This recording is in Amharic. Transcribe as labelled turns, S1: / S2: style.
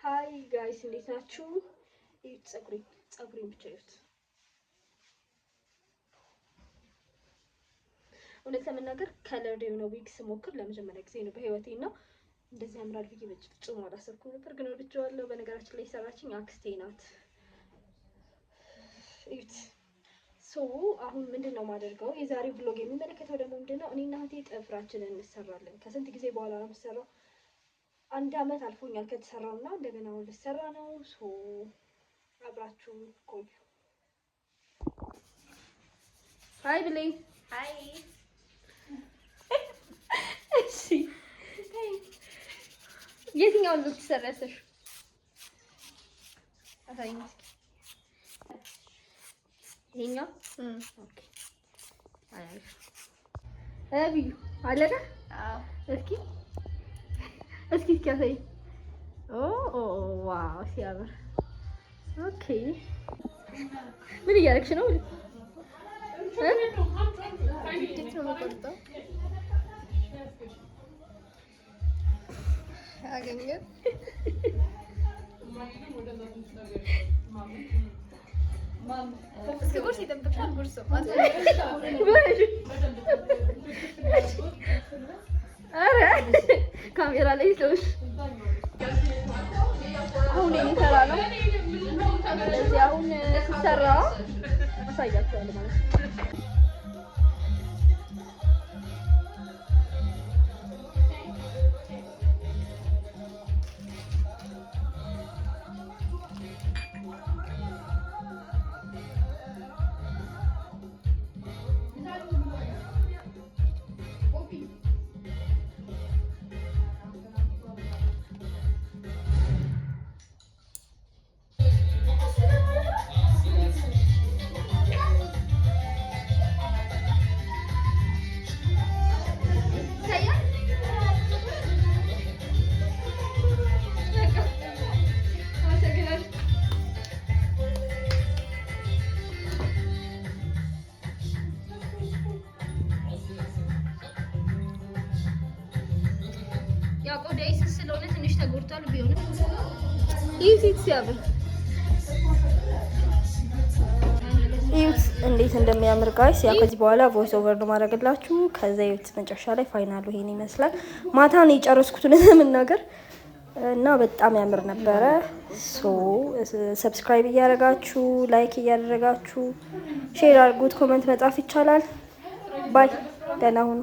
S1: Hi guys፣ እንዴት ናችሁ? እዩት፣ ፀጉሬን ፀጉሬን ብቻ እዩት። እውነት ለመናገር colored የሆነ ዊግ ስሞክር ለመጀመሪያ ጊዜ ነው በህይወቴ እና እንደዚህ ያምራል ብዬ በፍጹም አላሰብኩም ነበር፣ ግን ወድጄዋለሁ። በነገራችን ላይ የሰራችኝ አክስቴ ናት። እዩት። So አሁን ምንድን ነው የማደርገው? የዛሬው vlog የሚመለከተው ደግሞ ምንድን ነው? እኔና እህቴ ጥፍራችንን እንሰራለን። ከስንት ጊዜ በኋላ ነው የምሰራው። አንድ አመት አልፎኛል ከተሰራው እና እንደገና አሁን ልሰራ ነው። So አብራችሁ ቆዩ። Hi ብሌን።
S2: Hi.
S1: እሺ፣ የትኛውን ነው ትሰራ ያሰብሽው? አሳይኝ እስኪ። ይሄኛው? Okay፣ አሪፍ። ብዩ አለቀ።
S2: አዎ።
S1: እስኪ እስኪ እስኪ አሳይ። Oh wow፣ ሲያምር። Okay፣ ምን እያደረግሽ ነው?
S2: እንዴት ነው የምቆርጠው? አገኘን። እስከ ጉርስ ይጠብቃል። ጉርሱ።
S1: ኧረ ካሜራ ላይ ሰዎች አሁን እየሰራ ነው። ስለዚህ አሁን ሲሰራ አሳያቸዋለሁ ማለት ነው። ይታያል። በቃ አመሰግናለሁ። ያው ቆዳዬ ስስ ስለሆነ ትንሽ ተጎድቷል። ቢሆንም ይህ ሴት ሲያምር
S3: እዩት እንዴት እንደሚያምር guys። ያ ከዚህ በኋላ voice over ነው ማድረግላችሁ። ከዛ እዩት መጨረሻ ላይ final ኡ ይሄን ይመስላል። ማታ ነው የጨረስኩት ለመናገር እና በጣም ያምር ነበረ። So subscribe እያደረጋችሁ፣ like እያደረጋችሁ፣ share አድርጉት። Comment መጻፍ ይቻላል። Bye፣ ደህና ሁኑ።